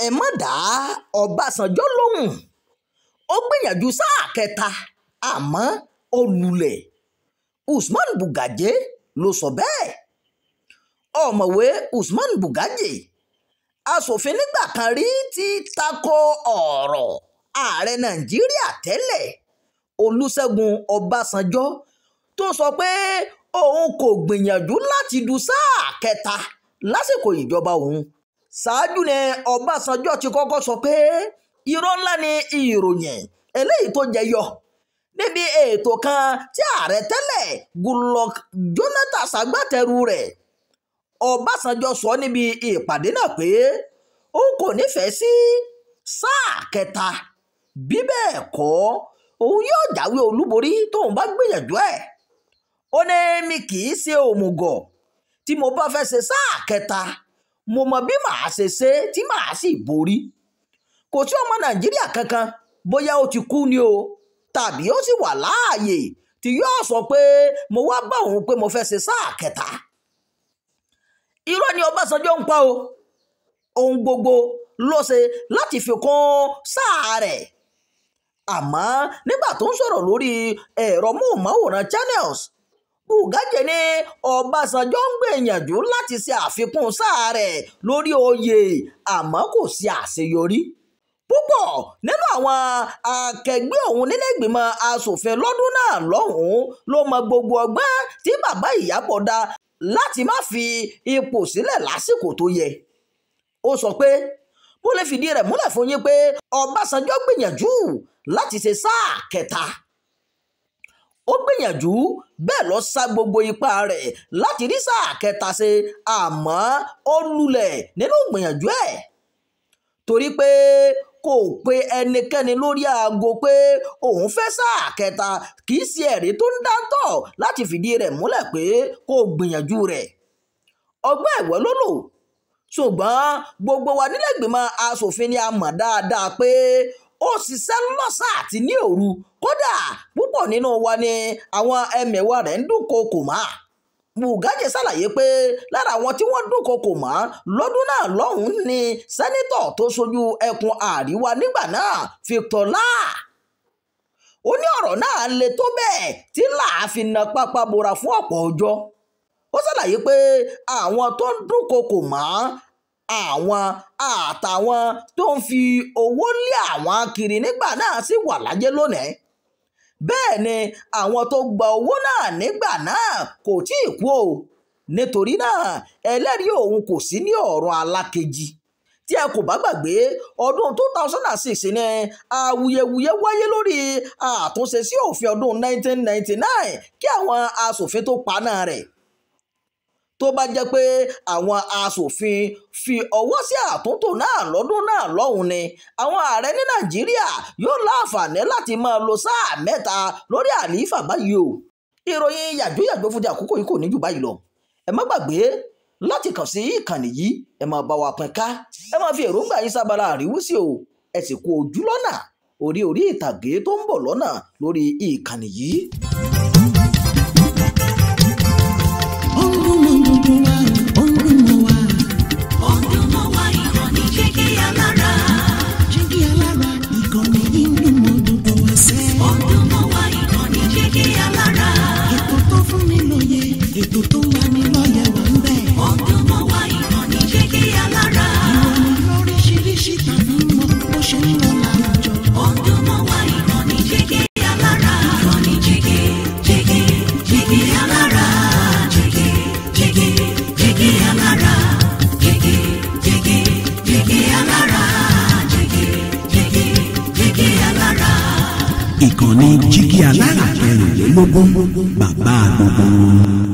Ẹ má dá Ọbásanjọ́ lóhùn, ó gbìyànjú sáà kẹta àmọ́ ó lulẹ̀. Usman Bugaje ló sọ bẹ́ẹ̀. Ọ̀mọ̀wé Usman Bugaje, aṣòfin nígbà kan rí, ti tako ọ̀rọ̀ ààrẹ Nàìjíríà tẹ́lẹ̀ Olúṣẹ́gun Ọbásanjọ́ tó sọ pé òun kò gbìyànjú láti du sáà kẹta lásìkò ìjọba òun. Ṣáájú ni Ọbásanjọ́ ti kọ́kọ́ sọ pé irọ́ ńlá ni ìròyìn eléyìí tó jẹyọ níbi ètò kan tí ààrẹ tẹ́lẹ̀ Goodluck Jonathan ṣagbátẹrù rẹ̀. Ọbásanjọ́ sọ níbi ìpàdé náà pé òun kò nífẹ̀ẹ́ sí sáà kẹta, bí bẹ́ẹ̀ kọ́ òun yóò jáwé olúborí tóun bá gbìyànjú ẹ̀. Ó ní mi kì í ṣe òmùgọ̀, tí mo bá fẹ́ ṣe sáà kẹta mo mọ bí màá ṣe ṣe tí màá sì borí. Kò sí ọmọ Nàìjíríà kankan, bóyá ó ti kú ni o tàbí ó sì wà láàyè, tí yóò sọ pé mo wá bá òun pé mo fẹ́ ṣe sáà kẹta. Irọ́ ni Ọbásanjọ́ ń pa o. Ohun gbogbo ló ṣe láti fi kún sáà rẹ̀. Àmọ́ nígbà tó ń sọ̀rọ̀ lórí ẹ̀rọ móhùnmáwòrán Channels, Bugaje ní Ọbásanjọ́ ń gbìyànjú láti ṣe àfikún sáà rẹ̀ lórí oyè àmọ́ kò ṣe àṣeyọrí. Púpọ̀ nínú àwọn akẹgbẹ́ òun nílé ìgbìmọ̀ asòfin lọ́dún náà lọ́hùn-ún ló mọ gbogbo ọgbọ́n tí bàbá Ìyábọ̀ dá láti má fi ipò sílẹ̀ lásìkò tó yẹ. Ó sọ pé mo lè fìdí rẹ̀ múlẹ̀ fún yín pé Ọbásanjọ́ gbìyànjú láti ṣe sáà kẹta. Ó gbìyànjú bẹ́ẹ̀ lọ sá gbogbo ipá rẹ̀ láti rí sáà kẹta ṣe, àmọ́ ó lulẹ̀ nínú ìgbìyànjú ẹ̀ torí pé kò pe ẹnikẹ́ni lórí aago pé òun fẹ́ sáà kẹta. Kì í ṣe ẹ̀rí tó ń dáńtọ̀ láti fìdí rẹ̀ múlẹ̀ pé kò gbìyànjú rẹ̀. Ọgbọ́n ẹ̀wẹ́ ló lò, ṣùgbọ́n gbogbo wa nílẹ̀ ìgbìmọ̀ asòfin ni a mọ̀ dáadáa pé ó ṣiṣẹ́ lọ́sàn-án àti ní òru. Kódà púpọ̀ nínú wa ni àwọn ẹmẹ̀wà rẹ̀ ń dúnkookò mọ́. Bugaje ṣàlàyé pé lára àwọn tí wọ́n dúnkookò mọ́ lọ́dún náà lọ́hùn-ún ni sẹ́nítọ̀ tó ṣojú ẹkùn àríwá nígbà náà, Victor Láà. Ó ní ọ̀rọ̀ náà le tó bẹ́ẹ̀ tí Láà fi na pápá bora fún ọ̀pọ̀ ọjọ́. Ó ṣàlàyé pé àwọn tó ń dúnkookò mọ́ àwọn àtàwọn tó ń fi owó lé àwọn kiri nígbà náà sì wà láyé lónìí. Bẹ́ẹ̀ ni àwọn tó gba owó náà nígbà náà kò tí ì kú o. Nítorí náà ẹlẹ́rìí òun kò sí ní ọ̀run alákejì. Tí ẹ kò bá gbàgbé, ọdún 2006 ni awuyewuye wáyé lórí àtúnṣe sí òfin ọdún 1999 kí àwọn aṣòfin tó paná rẹ̀. Tó bá jẹ́ pé àwọn aṣòfin fi ọwọ́ sí àtúntò náà lọ́dún náà lọ́hùn ni, àwọn ààrẹ ní Nàìjíríà yóò láǹfààní láti máa lo sáà mẹ́ta lórí àlééfà báyìí o. Ìròyìn yàjóyàjó fún ti àkókò yìí kò ní jù báyìí lọ. Ẹ má gbàgbé láti kàn sí ìkànnì yìí, ẹ máa bá wa pín ká, ẹ máa fi èròǹgbà yín sábàlá àríwísí o. Ẹ sì kú ojú lọ́nà orí orí ìtàgé tó ń bọ̀ lọ́nà lórí ìkànnì yìí. Ètò tó ń lani lọ́yẹ̀ wà ń bẹ̀. Ó ń dùn mọ́ wa, ìkànnì Jígí Alára. Ìròyìn lóríṣiríṣi tàbí mọ bó ṣe ń lọ láwùjọ. Ó ń dùn mọ́ wa, ìkànnì Jígí Alára. Ìkànnì Jígí, Jígí, Jígí Alára. Jígí, Jígí, Jígí Alára. Jígí, Jígí, Jígí Alára. Jígí, Jígí, Jígí Alára. Ìkànnì Jígí Alára 24 bàbá gbogbo.